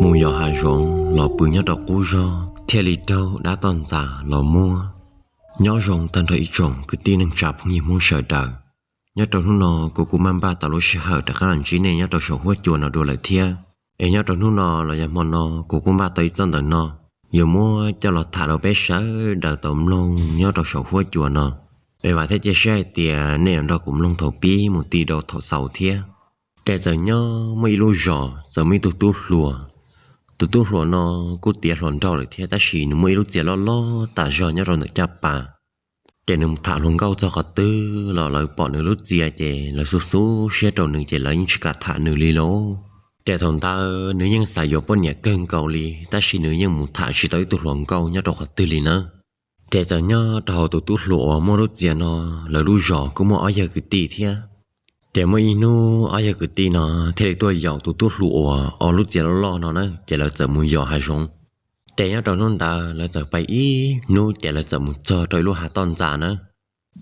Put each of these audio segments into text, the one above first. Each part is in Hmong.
Mus yos hav zoov los pw nyob rau qub zog thiaj li raug dab toj ntxas los muab. Nyob zoo tag nrho ib tsoom kwv tij neej tsa phooj ywg Hmoob sawv daws. Nyob rau hnub no kuv kuj maj npaj tau lub sij hawm rov qab los ntsib nej nyob rau saum huab cua no dua lawm thiab. Es nyob rau hnub no los yog hmo no kuv kuj npaj tau ib txoj ntawm no yuav muab coj los tham rau peb sawv daws tau mloog nyob rau saum huab cua no. Es vam thiab cia siab hais tias nej yuav nrog kuv mloog thaum pib mus ti rau thaum xaus thiab. Ces txawm nyob muaj ib lub zos txawm muaj ib tug tub hluas. Tus tub hluas no kuj tiav hluas nraug lawm thiab tab sis nws muaj ib lub txias loj loj tas zog nyob rau ntawm caj pas. Ces nws mus tham hluas nkauj txog qhov twg los lawv pom nws lub txias ces lawv xub xub siab rau nws ces lawv yeej tsis kam tham nws li lauj. Ces thaum ntawd nws yeej xav yuav poj niam kawg nkaus li tab sis nws yeej mus tham tsis tau ib tug hluas nkauj nyob rau qhov twg li na. Ces txawm nyob rau hauv tus tub hluas uas muaj lub txias no, lawv lub zos kuj muaj ob yawg kwv tij thiab. Ces muaj ib hnub ob yawg kwv tij no thiaj li tuaj yaum tus tub hluas uas o lub txias loj loj no na, ces lawv txawm mus yos hav zoov. Ces nyob rau hnub ntawd lawv txawm pais ib hnub ces lawv txawm mus txog rau ib lub hav toj ntxas na.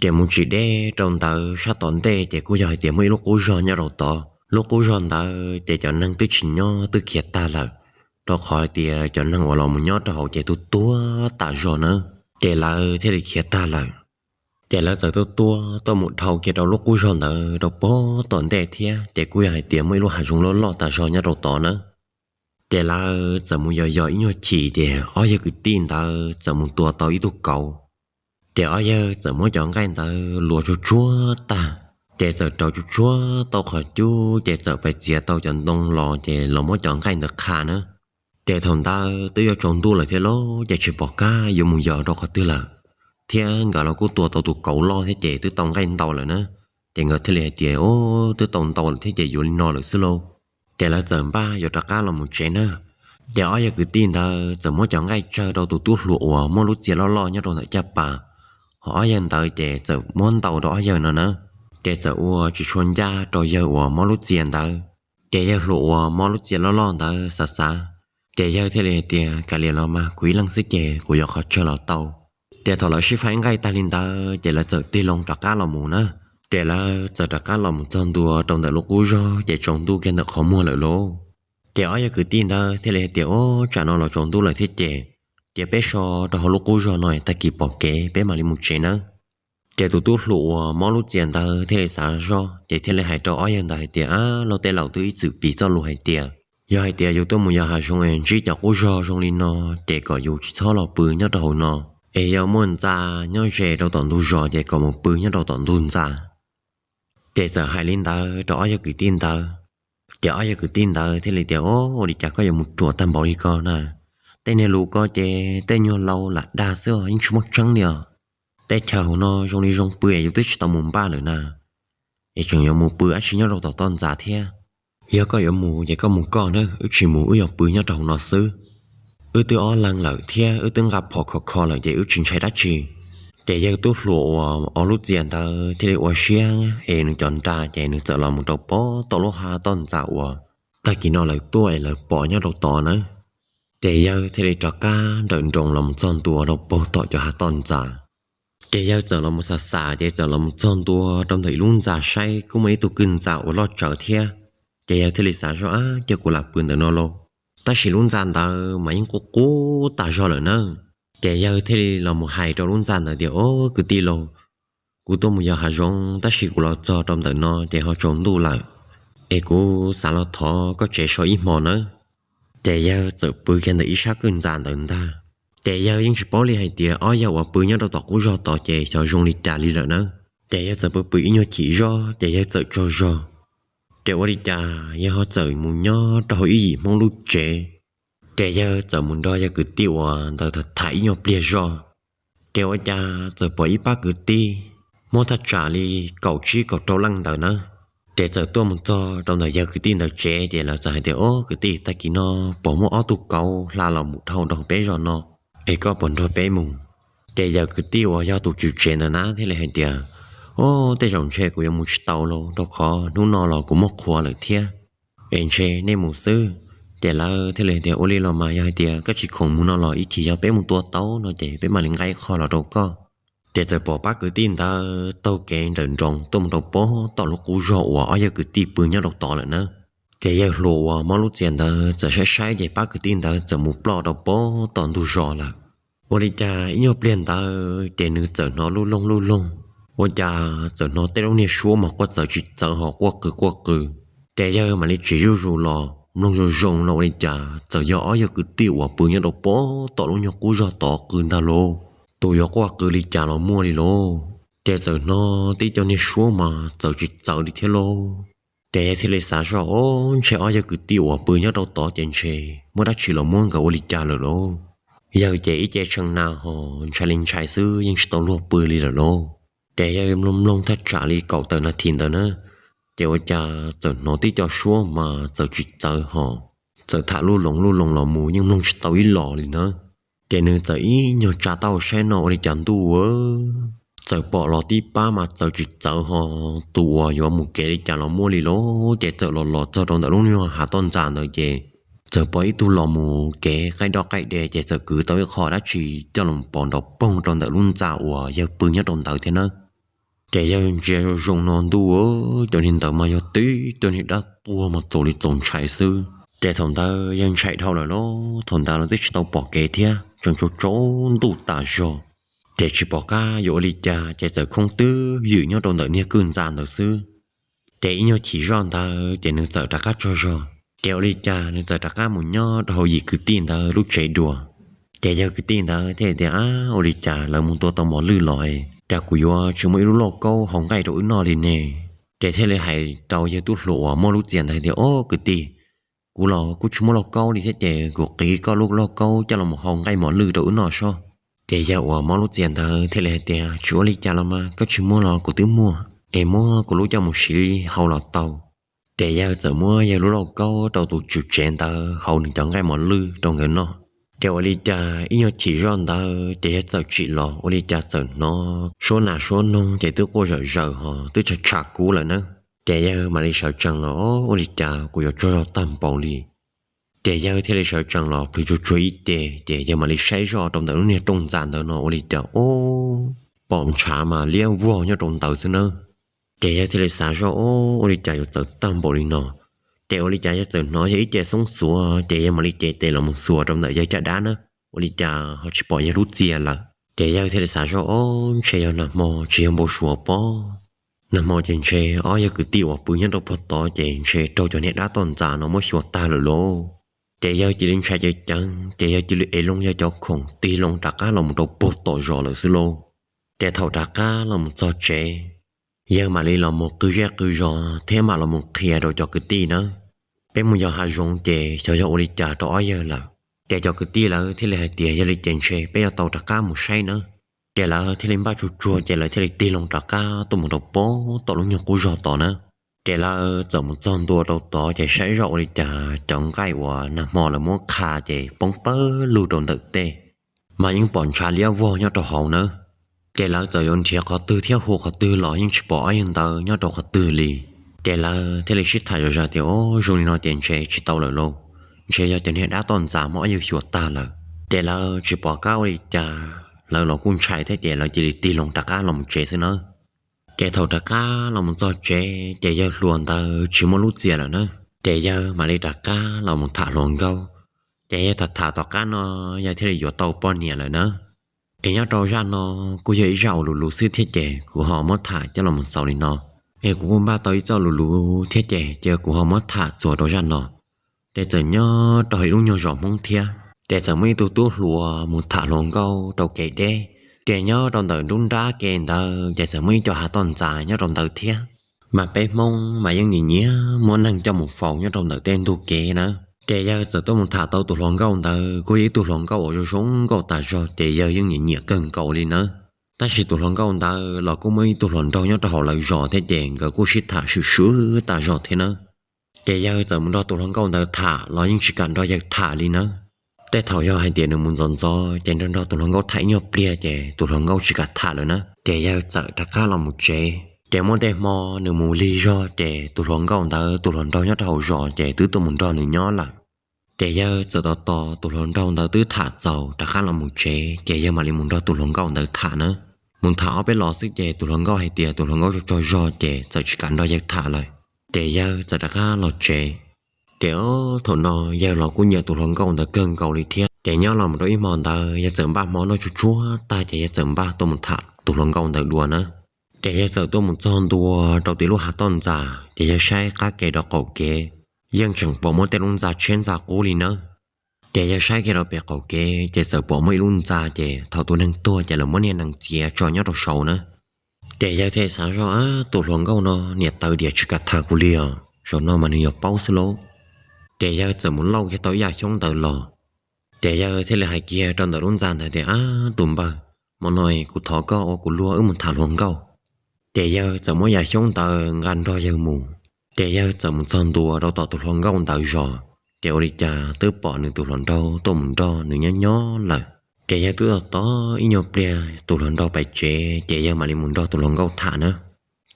Ces mus tsis deb rau ntawd sab tom ntej ces kuj yog hais tias muaj ib lub qub zog nyob rau tod. Lub qub zog ntawd ces cov neeg twb tsis nyob twb khiav tag lawm, rau qhov hais tias cov neeg uas los mus nyob rau hauv ces tuag tuag tas zog na. Ces lawv thiaj li khiav tag lawm. Ces lawv txawm tuaj tuaj tuaj mus dhau kiag rau lub qub zog ntawd rau pem tom ntej thiab ces kuj yog hais tias muaj ib lub hav zoov loj loj tas zog nyob rau tod na. Ces lawv txawm mus yos yos ib nyuag chim ces ob yawg kwv tij ntawd txawm mus tua tau ib tug kauv. Ces ob yawg txawm muab cov nqaij ntawd luas tsuag tsuag tag, ces txawm rauv tsuag tsuag tau qhov cub ces txawm pais txiav tau cov ntoo los ces los muab cov nqaij ntawd qha na. Ces thaum ntawd twb yuav tsaus ntuj lawm thiab lauj ces tsis pom qab yuav mus yos rau qhov twg lawm, thiab nkawd los kuj tua tau tus kauv loj thiab ces twb tau nqaij ntau lawm na. Ces nkawd thiaj li hais tias, Ub, twb tau ntau lawm thiab ces yuav li no lawm xwb lauj. Ces lawv txawm npaj yuav rov qab los mus tsev na. Ces ob yawg kwv tij ntawd txawm muab cov nqaij tsawg rau tus tub hluas uas muaj lub txias loj loj nyob rau ntawm caj pas, ho ob yawg ntawd ces txawm muab ntau rau ob yawg no na. Ces txawm ua tsis tshua ncaj rau yawg uas mob lub txias ntawd. Ces yawg hluas uas mob lub txias loj loj ntawd xav xav, ces yawg thiaj li hais tias, Kav liam los mas, kuv ib leeg xwb ces kuv yuav qhov tsawg los tau. Ces thaum lawv sib faib nqaij tag li ntawd ces lawv txawm tig loo rov qab los mus na. Ces lawv txawm rov qab los mus txog ntua rau ntawm lub qub zog ces tsaus ntuj kiag ntawm qhov muag lawm lauj. Ces ob yawg kwv tij ntawd thiaj li hais tias, Ub, tsam no los tsaus ntuj lawm thiab ces, cia peb so rau hauv lub qub zog no tag kis pom kev peb mam li mus tsev nawb. Ces tus tub hluas uas mob lub txias ntawd thiaj li xav zoj ces thiaj li hais rau ob yawg ntawd hais tias, Ab, luag tej laus twb ib txwm piv txoj lus hais tias, yog hais tias yus tuaj mus yos hav zoov es ntsib cov qub zog zoo li no, ces kom yus tsis txhob los pw nyob rau hauv no, es yog muaj ntxa nyob ze rau tom ntug zos ces kom mus pw nyob rau tom ntug ntxa. Ces txawm hais li ntawd rau ob yawg kwv tij ntawd. Ces ob yawg kwv tij ntawd thiaj li tias, Ub, ua li cas koj yuav mus ruam tag npaum li ko na? Tej niag lus ko ces tej nyuag laus lam dag xwb os, yeej tsis muaj tseeb li os. Teb chaws hauv no zoo li zoo pw es yus twb tsis tau mus npaj lawm na, es tseem yuav mus pw dab tsi nyob rau tom toj ntxas thiab. Yog koj yuav mus ces koj mus koj na, wb tsis mus, wb yog pw nyob rau hauv no xwb. Wb twb ob leeg lawm thiab wb twb nqa phom khov kho lawm ces wb tsis ntshai dab tsi. Ces yawg tub hluas uas o lub txias ntawd thiaj li ua siab es nws cov nra ces nws txawm los mus rau pem tom lub hav toj ntxas uas tag kis no lawv tuaj es lawv pom nyob rau tod na. Ces yawg thiaj li rov qab nrawm nroos los mus txog ntua rau pem tom cov hav toj ntxas. Ces yawg txawm los mus xam xam ces txawm los mus txog ntua rau ntawm ib lub ntxa saib kuj muaj ib tug kwj ntxa uas loj tsawv thiab. Ces yawg thiaj li xav zoj, Ab, cia kuv lam pw ntawm no lauj. Tab sis lub ntxa ntawd mas yeej qub qub tag zog lawm na. Ces yawg thiaj li los mus hais rau lub ntxa ntawd tias, Ob, kwv tij laus, kuv tuaj mus yos hav zoov tab sis kuv los txog rau ntawm no ces ho tsaus ntuj lawm, es kuv xav los thov koj tsev so ib hmo nawb. Ces yawg txawm pw kiag ntawm ib sab kwj ntxa ntawd ntag. Ces yawg yeej tsis paub li hais tias ob yawg uas pw nyob rau tom qub zog tod ces xyov zoo li cas li lawm na. Ces yawg txawm pw pw ib nyuag chim zog ces yawg txawm tsaug zog. Ces ua li cas yawg ho txawm mus nyob rau hauv ib yim Hmoob lub tsev. Ces yawg txawm mus nrog yawg kwv tij uas ntawd tham ib nyuag pliag zog. Ces ua cas txawm pom ib pab kwv tij muaj thaj tsam li kaum tsib kaum rau leej ntawd na. Ces txawm tuaj mus txog rau ntawm yawg kwv tij ntawd tsev ces lawv txawm hais tias, Ob, kwv tij, tag kis no pom muaj ob tug kauv hla los mus dhau rau peb zos no, es koj puas nrog peb mus? Ces yawg kwv tij uas yog tus tswv tsev ntawd na thiaj li hais tias, Ob, tej zaum ntshe kuv yuav mus tsis tau lauj, rau qhov hnub no los kuv muaj qhua lawm thiab. Es ntshe nej mus xwb. Ces lawv thiaj li tias, Ua li los mas yog hais tias koj tsis khoom mus no los ib chim yog peb mus tua tau no ces peb mam li nqa ib qho los rau koj. Ces txawm pom pab kwv tij ntawd taug kev nrawm nroos tuaj mus rau pem tom lub qub zog uas ob yawg kwv tij pw nyob rau tod lawm na. Ces yawg hluas uas mob lub txias ntawd txawm saib saib ces pab kwv tij ntawd txawm mus ploj rau pem tom ntug zos lawm. Ua li cas ib nyuag pliag ntawd ces nws txawm hnov lub loog lub loog, ua cas txawm hnov tej lub niag suab mas quaj txawv tsis txawv ho quaj qw quaj qw. Ces yawg mam li tsis zuj zus los mloog zoo zoo no ua li cas txawm yog ob yawg kwv tij uas pw nyob rau pem tom lub nyuag qub zog tod qw ntag lauj. Tus yuav quaj qw li cas los muaj li lauj. Ces txawm hnov tib co niag suab mas txawv tsis txawv li thiab lauj. Ces yawg thiaj li xav zoj, Ob, ntshe ob yawg kwv tij uas pw nyob rau tod ces ntshe muaj dab tsi los muab nkawd ua li cas lawm lauj. Yawg ces ib ce tshee na ho ntshai li ntshai xwb yeej tsis tau luag pw li lawm lauj. Ces yawg mloog mloog thaj tsam li kaum tawm nas this ntawd na, ces ua cas txawm hnov tib co suab mas txawv tsis txawv ho txawm tham lub loog lub loog los mus yeej mloog tsis tau ib los li na. Ces nws txawm ib nyuag tsa taub hau saib no ua li cas ntuj, txawm pom los tib pab mas txawv tsis txawv ho tus uas yuav mus kev li cas los muaj li lauj. Ces txawm los los txog rau ntawm lub nyuag hav toj ntxas ntawd ces txawm pom ib tug los mus kev qaij doj qaij de ces txawm kwv tau ib qho dab tsi coj los pov nrov poog rau ntawm lub ntxa uas yawg pw nyob rau ntawd thiab nawb. Ces yawg ntsia zoo zoo no ntuj, cov niag ntawd mas yog tib cov niag dab tuag mas txaus li txaus ntshai xwb. Ces thaum ntawd yawg ntshai dhau lawm lauj, thaum ntawd los twb tsis tau pom kev thiab tseem tsaus tsaus ntuj tas zog. Ces tsis pom qab yuav ua li cas ces txawm khoob twb ywm nyob rau ntawm niag kwj ntxa ntawd xwb. Ces ib nyuag chim zoj ntawd ces nws txawm rov qab tsaug zog. Ces ua li cas nws txawm rov qab mus nyob rau hauv yim kwv tij ntawd lub tsev dua. Ces yawg kwv tij ntawd thiaj tias, Ab, ua li cas lawv mus tua tau mos lwj los, cas kuv yuav tsis muaj ib lub lauj kaub hau nqaij rau wb noj li ne? Ces thiaj li hais rau yawg tub hluas uas muaj lub txias ntawd tias, Ob kwv tij, kuv los kuj tsis muaj lauj kaub li thiab ces kuv qiv koj lub lauj kaub coj los hau nqaij mos lwj rau wb noj sob. Ces yawg uas mob lub txias ntawd thiaj li hais tias, Tsis ua li cas los mas, koj tsis muaj los kuv twb muaj, es muab kuv lub coj mus siv hau los tau. Ces yawg txawm muab yawg lub lauj kaub rau tus tswv tsev ntawd hau nws cov nqaij mos lwj rau nkawd noj. Ces ua li cas ib nyuag chim zoj ntawd ces yawg txawm tsim los ua li cas txawm hnov suab nas suab noog ces twb quaj zawm zaws ho twb tsham tsham kub lawm na. Ces yawg mam li sawv tsees los, Ua li cas kuv yuav tsaug zog tag npaum li? Ces yawg thiaj li sawv tsees los plhws tsuag tsuag ib ce, ces yawg mam li saib zoj rau ntawm lub niag rooj ntxa ntawd no ua li cas, ob, pom ntshav mas liab vog nyob rau ntawd xwb nawb. Ces yawg thiaj li xav zoj, Ob, ua li cas yuav txawv tag npaum li no? Ces ua li cas yawg txawm hnov yog ib ce xoob xuav, ces yawg mam li cev tes los mus xuas rau ntawm yawg caj dab na, ua li cas ho tsis pom yawg lub txias lawm. Ces yawg thiaj li xav zoj, Ob, ntshe yog nag hmo tsis yog npau suav pob. Nag hmo ces ntshe ob yawg kwv tij uas pw nyob rau puag tod ces ntshe raug cov niag dab toj ntxas no muab xyuas tag lawm lauj. Ces yawg cia li ntshai ceev ceev, ces yawg cia li ev loo yawg cov khoom tig loo rov qab los mus rau puag tom zos lawm xwb lauj. Ces thaum rov qab los mus txog tsev, yawg mam li los mus qw zej qw zos thiab mam los mus qhia rau cov kwv tij nawb, Peb mus yos hav zoov ces xyov yog ua li cas rau ob yawg lawm. Ces cov kwv tij lawv thiaj li hais tias, Yog li ces ntshe peb yuav tau rov qab mus saib nawb. Ces lawv thiaj li npaj tsuag tsuag ces lawv thiaj li tig loo rov qab tuaj mus rau puag tom lub nyuag qub zog tod na. Ces lawv txawm mus txog ntua rau tod ces saib zoj ua li cas cov nqaij uas nag hmo lawv muab qha ces poob pawg lug rau ntawm tej, mas yeej pom ntshav liab vog nyob rau hauv nawb. Ces lawv txawm yuav nrhiav qhov twg thiab hu qhov twg los yeej tsis pom ob yawg ntawd nyob rau qhov twg li. Ces lawv thiaj li sib tham zom zaws tias, Ob, zoo li no ces ntshe tsis tau lawm lauj, ntshe yog cov niag dab toj ntxas muab ob yawg xyuas tag lawm. Ces lawv tsis pom qab ua li cas, lawv los kuj ntshai thiab ces lawv cia li tig loo rov qab los mus tsev xwb nawb. Ces thaum rov qab los mus txog tsev ces yawg hluas ntawd tsis muaj lub txias lawm na. Ces yawg mam li rov qab los mus tham hluas nkauj. Ces yawg tham tham tom qab no, yawg thiaj li yuav tau poj niam lawm na. Es nyob rau zaj no kuj yog ib zaj uas luv luv xwb thiab ces kuv ho muab tham coj los mus xaus li no. Es kuv kuj npaj tau ib txoj luv luv thiab ces cia kuv ho muab tham txuas rau zaj no. Ces txawm nyob rau hauv ib lub nyuag zos Hmoob thiab, ces txawm muaj ib tug tub hluas mus tham hluas nkauj rau kev deb. Ces nyob rau ntawm nruab nrab ke ntawd ces txawm muaj ib co hav toj ntxas nyob rau ntawd thiab. Mas peb Hmoob mas yeej nyiam nyiam muab neeg coj mus faus nyob rau ntawm tej ntug kev na. Ces yawg txawm tuaj mus tham tau tus hluas nkauj ntawd kuj yog ib tug hluas nkauj uas zoo zoo nkauj tas zog ces yawg yeej nyiam nyiam kawg nkaus li nawb. Tab sis tus hluas nkauj ntawd los kuj muaj ib tug hluas nraug nyob rau hauv lawv zos thiab ces nkawd kuj sib tham swm swm tas zog thiab nawb. Ces yawg txawm mus nrog tus hluas nkauj ntawd tham los yeej tsis kam nrog yawg tham li nawb. Tej thaum yog hais tias nws mus ntxov ntxov ces nrog nrog tus hluas nkauj tham ib nyuag pliag ces tus hluas nkauj tsis kam tham lawm na. Ces yawg txawm rov qab los mus tsev. Ces muaj tej hmo nws mus lig zog ces tus hluas nkauj ntawd tus hluas nraug nyob rau hauv zos ces twb tuaj mus nrog nws nyob lawm. Ces yawg txawm tos tos tus hluas nraug ntawd twb tham txaus rov qab los mus tsev ces yawg mam li mus nrog tus hluas nkauj ntawd tham nawb. Mus tham ob peb los xwb ces tus hluas nkauj hais tias tus hluas nkauj tsaug tsaug zog ces txawm tsis kam nrog yawg tham lawm. Ces yawg txawm rov qab los tsev. Ces thaum no yawg los kuj nyiam tus hluas nkauj ntawd kawg nkaus li thiab. Ces nyob los mus rau ib hmo ntawd yawg txawm npaj hmo noj tsuj tsuag tag ces yawg txawm npaj tuaj mus tham tus hluas nkauj ntawd dua na. Ces yawg txawm tuaj mus txog ntua rau tim lub hav toj ntxas ces yawg saib qab ke rau qaum kev, yeej tseem pom muaj tej lub ntxa tsheb ntxa qub li nawb. Ces yawg saib kiag rau pem qaum kev ces txawm pom muaj ib lub ntxa ces thaum tus neeg tuag ces lawv muab niag nees txiav tso nyob rau saud na. Ces yawg thiaj xav zoj, Ab, tus hluas nkauj no niam tawv diam tsis kam tham kuv li os, zaum no mas nws yuav paub xwb lauj. Ces yawg txawm mus lauj kiag tau ib yam xyoob ntawd los. Ces yawg thiaj li hais kiag rau ntawm lub ntxa ntawd tias, Ab, tus npawg, hmo no kuv thov koj ua kuv luag wb mus tham hluas nkauj. Ces yawg txawm muab yam xyoob ntawd nqa nrog yawg mus. Ces yawg txawm mus txog ntua rau tom tus hluas nkauj ntawd zos, ces ua li cas twb pom nws tus hluas nraug tuaj mus nrog nws nyob nyob lawm. Ces yawg twb tos tos ib nyuag pliag tus hluas nraug pais tsev ces yawg mam li mus nrog tus hluas nkauj tham na.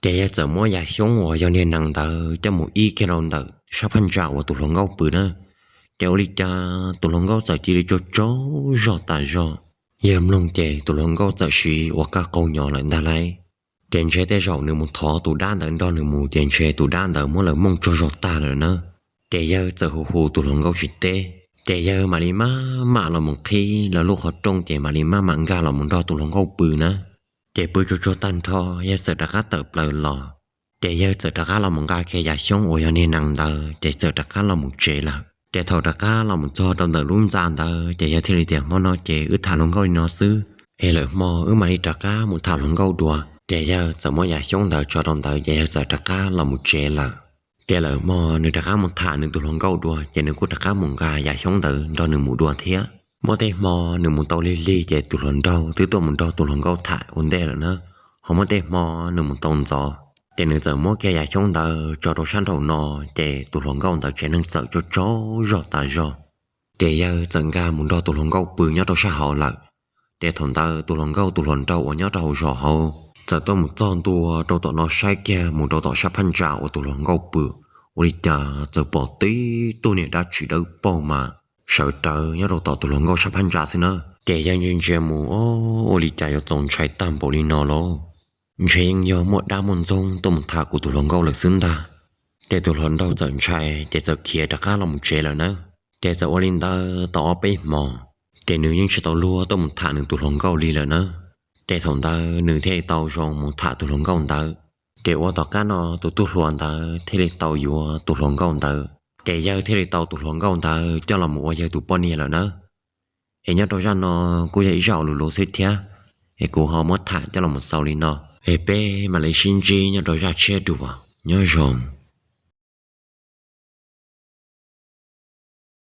Ces yawg txawm muab yam xyoob uas yog niag nees ntawd coj mus ib kiag rau ntawm sab phab ntsa uas tus hluas nkauj pw na. Ces ua li cas tus hluas nkauj txawm cia li tsaug tsaug zog tas zog. Yawg mloog ces tus hluas nkauj txawm siv ua qaj qaug nyo lawm ntag lauj. Ces ntshe tej zaum nws mus thov tus dab ntawd nrog nws mus ces ntshe tus dab ntawd muab lawv mooj tsaug zog tag lawm na. Ces yawg txawm hu hu tus hluas nkauj tsis teb, ces yawg mam li maj mam los mus qhib lawv lub qhov rooj ces mam li maj mam nkag los mus nrog tus hluas nkauj pw na. Ces pw tsuag tsuag tag nrho yawg txawm rov qab tawm plaws los. Ces yawg txawm rov qab los mus nqa kiag yam xyoob uas yog niag nees ntawd ces txawm rov qab los mus tsev lawm. Ces thaum rov qab los mus txog rau ntawm lub ntxa ntawd ces yawg thiaj li tias, Hmo no ces wb tham hluas nkauj li no xwb, es lwm hmo wb mam li rov qab mus tham hluas nkauj dua. Ces yawg txawm muab yam xyoob ntawd tso rau ntawd ces yawg txawm rov qab los mus tsev lawm. Ces lwm hmo nws rov qab mus tham nws tus hluas nkauj dua ces nws kuj rov qab mus nqa yam xyoob ntawd nrog nws mus dua thiab. Muaj tej hmo nws mus tau lig lig ces tus hluas nraug twb tuaj mus nrog tus hluas nkauj tham ua ntej lawm na. Ho muaj tej hmo nws mus tau ntxov ces nws txawm muab kiag yam xyoob ntawd tso rau sab nraum no, ces tus hluas nkauj ntawd tsev neeg txawm tsaug tsaug zog tas zog. Ces yawg txawm nkag mus nrog tus hluas nkauj pw nyob rau sab hauv lawm. Ces thaum ntawd tus hluas nkauj tus hluas nraug uas nyob rau hauv zos hauv txawm tuaj mus txog ntua rau tom no saib kiag mus rau tom sab phab ntsa uas tus hluas nkauj pw, ua li cas txawm pom tib tug niam dab tsi dawb paug mas sawv rawv nyob rau tom tus hluas nkauj sab phab ntsa xwb na. Ces yawg ntsia ntsia mus, Ua li cas yuav txaus ntshai tag npaum li no lauj? Ntshe yeej yog muaj dab muaj ntxoog tuaj mus tham kuv tus hluas nkauj lawm xwb ntag. Ces tus hluas nraug txawm ntshai ces txawm khiav rov qab los mus tsev lawm na. Ces txawm ua li ntawd tau ob peb hmo, ces nws yeej tsis tau luag tuaj mus tham nws tus hluas nkauj li lawm na. Ces thaum ntawd nws thiaj li tau zoo mus tham tus hluas nkauj ntawd. Ces ua tom qab no tus tub hluas ntawd thiaj li tau yuav tus hluas nkauj ntawd, ces yawg thiaj li tau tus hluas nkauj ntawd coj los mus ua yawg tus poj niam lawm na. Es nyob rau zaj no kuj yog ib zaj uas luv luv xwb thiab, es kuv ho muab tham coj los mus xaus li no, es peb mam li sib ntsib nyob rau zaj tshiab dua, nyob zoo.